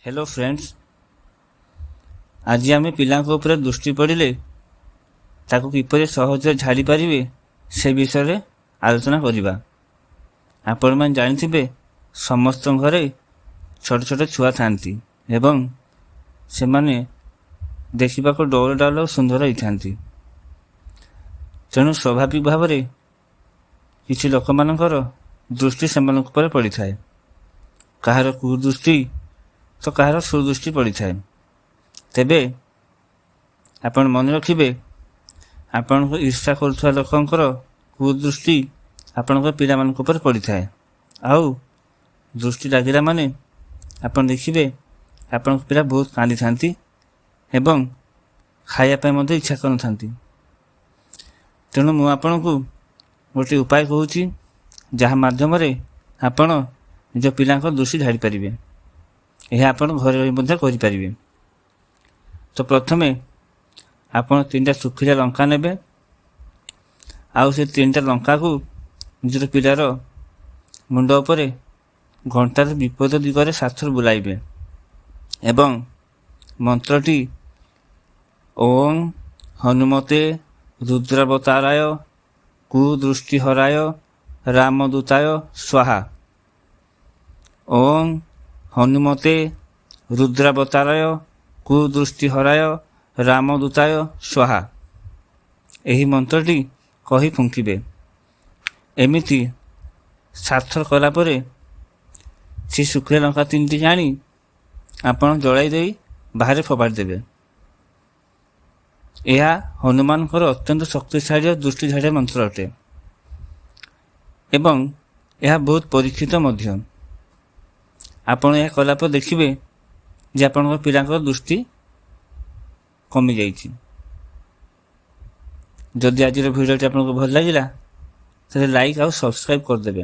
Hello friends, ଆଜି ଆମେ ପିଲାଙ୍କ ଉପରେ ଦୃଷ୍ଟି ପଡ଼ିଲେ ତାକୁ କିପରି ସହଜରେ ଝାଡ଼ି ପାରିବେ, ସେ ବିଷୟରେ ଆଲୋଚନା କରିବା। ଆପଣମାନେ ଜାଣିଥିବେ, ସମସ୍ତଙ୍କ ଘରେ ଛୋଟ ଛୋଟ ଛୁଆ ଥାଆନ୍ତି ଏବଂ ସେମାନେ ଦେଖିବାକୁ ଡଉଲ ଡାଉଲ ଓ ସୁନ୍ଦର ହେଇଥାନ୍ତି। ତେଣୁ ସ୍ୱାଭାବିକ ଭାବରେ କିଛି ଲୋକମାନଙ୍କର ଦୃଷ୍ଟି ସେମାନଙ୍କ ଉପରେ ପଡ଼ିଥାଏ। କାହାର କୁଦୃଷ୍ଟି ତ କାହାର ସୁଦୃଷ୍ଟି ପଡ଼ିଥାଏ। ତେବେ ଆପଣ ମନେ ରଖିବେ, ଆପଣଙ୍କୁ ଈର୍ଷା କରୁଥିବା ଲୋକଙ୍କର କୁଦୃଷ୍ଟି ଆପଣଙ୍କ ପିଲାମାନଙ୍କ ଉପରେ ପଡ଼ିଥାଏ। ଆଉ ଦୃଷ୍ଟି ଲାଗିଲା ମାନେ ଆପଣ ଦେଖିବେ, ଆପଣଙ୍କ ପିଲା ବହୁତ କାନ୍ଦିଥାନ୍ତି ଏବଂ ଖାଇବା ପାଇଁ ମଧ୍ୟ ଇଚ୍ଛା କରିନଥାନ୍ତି। ତେଣୁ ମୁଁ ଆପଣଙ୍କୁ ଗୋଟିଏ ଉପାୟ କହୁଛି, ଯାହା ମାଧ୍ୟମରେ ଆପଣ ନିଜ ପିଲାଙ୍କ ଦୃଷ୍ଟି ଝାଡ଼ିପାରିବେ। ଏହା ଆପଣ ଘରେ ରହି ମଧ୍ୟ କରିପାରିବେ। ତ ପ୍ରଥମେ ଆପଣ ତିନିଟା ଶୁଖିଲା ଲଙ୍କା ନେବେ ଆଉ ସେ ତିନିଟା ଲଙ୍କାକୁ ନିଜର ପିଲାର ମୁଣ୍ଡ ଉପରେ ଘଣ୍ଟାର ବିପରୀତ ଦିଗରେ ସାତଥର ବୁଲାଇବେ ଏବଂ ମନ୍ତ୍ରଟି "ଓଁ ହନୁମତେ ରୁଦ୍ରାବତାରାୟ କୁଦୃଷ୍ଟିହରାୟ ରାମଦୂତାୟ ସ୍ୱାହା, ଓଁ ହନୁମତେ ରୁଦ୍ରାବତାରାୟ କୁଦୃଷ୍ଟିହରାୟ ରାମଦୂତାୟ ସ୍ୱାହା" ଏହି ମନ୍ତ୍ରଟି କହି ଫୁଙ୍କିବେ। ଏମିତି ସାତଥର କଲା ପରେ ସେ ଶୁଖିଲା ଲଙ୍କା ତିନିଟି ଆଣି ଆପଣ ଜଳାଇ ଦେଇ ବାହାରେ ଫୋପାଡ଼ି ଦେବେ। ଏହା ହନୁମାନଙ୍କର ଅତ୍ୟନ୍ତ ଶକ୍ତିଶାଳୀ ଦୃଷ୍ଟି ଝାଡ଼ିବା ମନ୍ତ୍ର ଅଟେ ଏବଂ ଏହା ବହୁତ ପରୀକ୍ଷିତ ମଧ୍ୟ। ଆପଣ ଏହା କଲା ପରେ ଦେଖିବେ ଯେ ଆପଣଙ୍କ ପିଲାଙ୍କର ଦୃଷ୍ଟି କମିଯାଇଛି। ଯଦି ଆଜିର ଭିଡ଼ିଓଟି ଆପଣଙ୍କୁ ଭଲ ଲାଗିଲା, ତାହେଲେ ଲାଇକ୍ ଆଉ ସବସ୍କ୍ରାଇବ୍ କରିଦେବେ।